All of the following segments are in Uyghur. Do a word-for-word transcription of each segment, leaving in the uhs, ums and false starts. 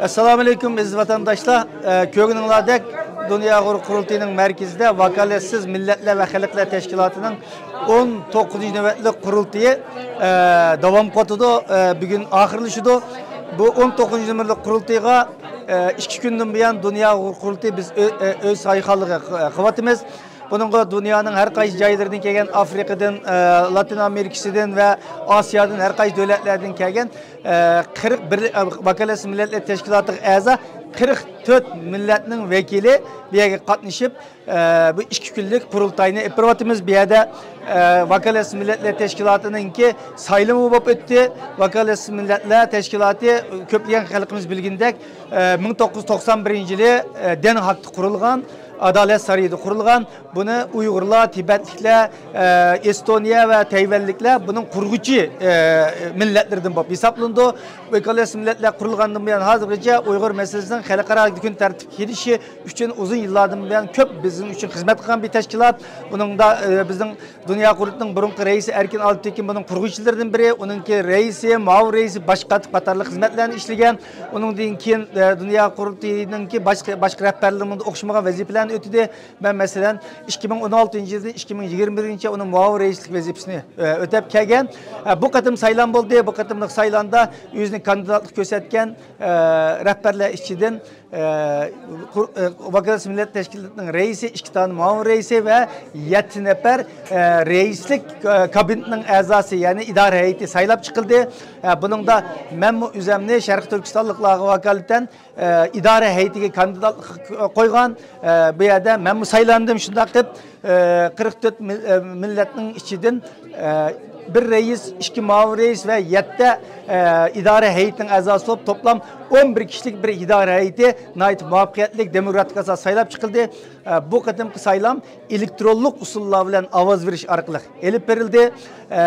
ئەسسالامۇئەلەيكۇم، ئەزىز ۋەتەنداشلار. ئە، كۆرگىنىڭلاردەك، دۇنيا ئۇيغۇر قۇرۇلتىيىنىڭ مەركىزىدە ۋاكالەتسىز مىللەتلەر ۋە خەلقلەر تەشكىلاتىنىڭ ئون توققۇزىنچى نۆۋەتلىك قۇرۇلتىيى، ئە، داۋام قىلىۋاتىدۇ. ئە، بۈگۈن ئاخىرلىشىدۇ. بۇ ئون توققۇزىنچى نۆۋەتلىك قۇرۇلتىيىغا، ئە، ئىككى كۈندىن بۇيان دۇنيا ئۇيغۇر قۇرۇلتىيى بىز ئۆ-، ئە، ئۆز ساھىبخانلىقى قىلىۋاتىمىز. بۇنىڭغا دۇنيانىڭ ھەر قايسى جايلىرىدىن كەلگەن، ئافرىقىدىن، ئە، لاتىن ئامېرىكىسىدىن ۋە ئاسىيادىن ھەر قايسى دۆلەتلەردىن كەلگەن، ئە، قىرىق بىر، ئە، ۋاكالەتسىز مىللەتلەر تەشكىلاتىغا ئەزا قىرىق تۆت مىللەتنىڭ ۋەكىلى بۇ يەرگە قاتنىشىپ، ئە، بۇ ئىككى كۈنلۈك قۇرۇلتاينى ئېلىپ بېرىۋاتىمىز. بۇ يەردە، ئە، ۋاكالەتسىز مىللەتلەر تەشكىلاتىنىڭكى سايلىمى بولۇپ ئۆتتى. ۋاكالەتسىز مىللەتلەر تەشكىلاتى كۆپلىگەن خەلقىمىز بىلگىنىدەك، ئە، مىڭ توققۇز يۈز توقسان بىرىنچى يىلى، ئە، دەن ھاگتا قۇرۇلغان، ئادالەت سارىيىدا قۇرۇلغان. بۇنى ئۇيغۇرلار، تىبەتلىكلەر، ئە، ئېستونىيە ۋە تەيۋەنلىكلەر بۇنىڭ قۇرغۇچى، ئە، مىللەتلىرىدىن بولۇپ ھېسابلىنىدۇ. ۋاكالەتسىز مىللەتلەر قۇرۇلغاندىن بۇيان ھازىرغىچە ئۇيغۇر مەسىلىسىنىڭ خەلقئارا كۈن تەرتىپكە كېلىشى ئۈچۈن ئۇزۇن يىللاردىن بۇيان كۆپ بىزنىڭ ئۈچۈن خىزمەت قىلغان بىر تەشكىلات. بۇنىڭدا، ئە، بىزنىڭ دۇنيا قۇرۇلتىيىنىڭ بۇرۇنقى رەئىسى ئەركىن ئالپتېكىن بۇنىڭ قۇرغۇچىلىرىدىن بىرى، ئۇنىڭكى رەئىسى، مۇئاۋىن رەئىسى، باش كاتىپ قاتارلىق خىزمەتلەرنى ئىشلىگەن. ئۇنىڭدىن كېيىن، ئە، دۇنيا قۇرۇلتىيىنىڭكى باشقا، باشقا رەھبەرلىرىمۇ ئوخشىمىغان ۋەزىپىلەرنى ئۆتىدى. مەن، مەسىلەن، ئىككى مىڭ ئون ئالتىنچى يىلدىن ئىككى مىڭ يىگىرمە بىرىنچى يىلغىچە ئۇنىڭ مۇئاۋىن رەئىسلىك ۋەزىپىسىنى، ئە، ئۆتەپ كەلگەن. ئە، بۇ قېتىم سايلام بولدى. بۇ قېتىملىق سايلامدا ئۆزىنى كاندىداتلىق كۆرسەتكەن، ئە، رەھبەرلەر ئىچىدىن، ئە، قۇر-، ئە، ۋاكالەتسىز مىللەت تەشكىلاتىنىڭ رەئىسى، ئىككى دانە مۇئاۋىن رەئىسى ۋە يەتتە نەپەر، ئە، رەئىسلىك، ئە، كابىنېتنىڭ ئەزاسى، يەنى ئىدارە ھەيئىتى سايلاپ چىقىلدى. ئە، بۇنىڭدا مەنمۇ ئۆزەمنى شەرقىي تۈركىستانلىقلارغا ۋاكالىتەن، ئە، ئىدارە ھەيئىتىگە كاندىداتلىق قويغان. ئە، بۇ يەردە مەنمۇ سايلاندىم. شۇنداق قىلىپ، ئە، قىرىق تۆت مىل-، ئە، مىللەتنىڭ ئىچىدىن، ئە، بىر رەئىس، ئىككى مۇئاۋىن رەئىس ۋە يەتتە، ئە، ئىدارە ھەيئىتىنىڭ ئەزاسى بولۇپ، توپلام ئون بىر كىشىلىك بىر ئىدارە ھەيئىتى ناھايىتى مۇۋەپپەقىيەتلىك دېموكراتىك ئاساستا سايلاپ چىقىلدى. ئە، بۇ قېتىمقى سايلام ئېلېكترونلۇق ئۇسۇللار بىلەن ئاۋاز بېرىش ئارقىلىق ئېلىپ بېرىلدى. ئە،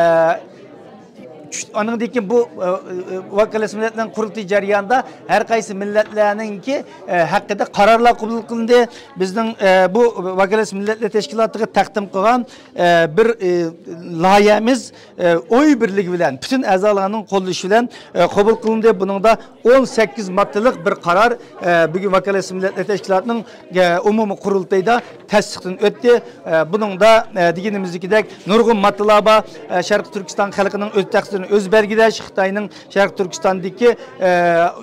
چۈش-، ئانىڭدىن كېيىن بۇ، ئە، ئە، ۋاكالەتسىز مىللەتلەرنىڭ قۇرۇلتىيى جەريانىدا ھەر قايسى مىللەتلەرنىڭكى، ئە، ھەققىدە قارارلار قوبۇل قىلىندى. بىزنىڭ، ئە، بۇ ۋاكالەتسىز مىللەتلەر تەشكىلاتىغا تەقدىم قىلغان، ئە، بىر، ئە، لايىھەمىز، ئە، ئوي بىرلىكى بىلەن، پۈتۈن ئەزالارنىڭ قوللىشى بىلەن، ئە، قوبۇل قىلىندى. بۇنىڭدا ئون سەككىز ماددىلىق بىر قارار، ئە، بۈگۈن ۋاكالەتسىز مىللەتلەر تەشكىلاتىنىڭ، ئە، ئومۇمىي قۇرۇلتىيىدا تەستىقتىن ئۆتتى. ئە، بۇنىڭدا، ئە، دېگىنىمىزدىكىدەك نۇرغۇن ماددىلار بار. ئە، شەرقىي تۈركىستان خەلقىنىڭ ئۆز تەقدىرىنى ئۆزى بەلگىلەش، خىتاينىڭ شەرقىي تۈركىستاندىكى، ئە،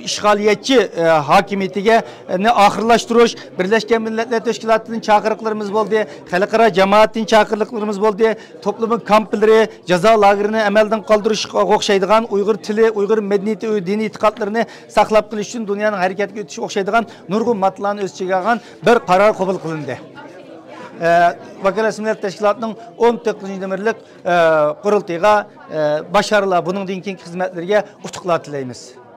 ئىشغالىيەتچى، ئە، ھاكىمىيىتىگە، ئە، نى ئاخىرلاشتۇرۇش، بىرلەشكەن مىللەتلەر تەشكىلاتىدىن چاقىرىقلىرىمىز بولدى، خەلقئارا جامائەتتىن چاقىرىقلىرىمىز بولدى، توپلىمى كامپلىرى، جازا لاگېرىنى ئەمەلدىن قالدۇرۇشقا ئوخشايدىغان، ئۇيغۇر تىلى، ئۇيغۇر مەدەنىيىتى، دىنىي ئېتىقادلىرىنى ساقلاپ قېلىش ئۈچۈن دۇنيانىڭ ھەرىكەتكە ئۆتۈشى ئوخشايدىغان نۇرغۇن ماددىلارنى ئۆز ئىچىگە ئالغان بىر قارار قوبۇل قىلىندى. ئە، ۋاكالەتسىز مىللەت تەشكىلاتىنىڭ ئون توققۇزىنچى نومېرلىق، ئە، قۇرۇلتىيىغا، ئە، باشارىلار بۇنىڭدىن كېيىنكى خىزمەتلىرىگە ئۇتۇقلار تىلەيمىز.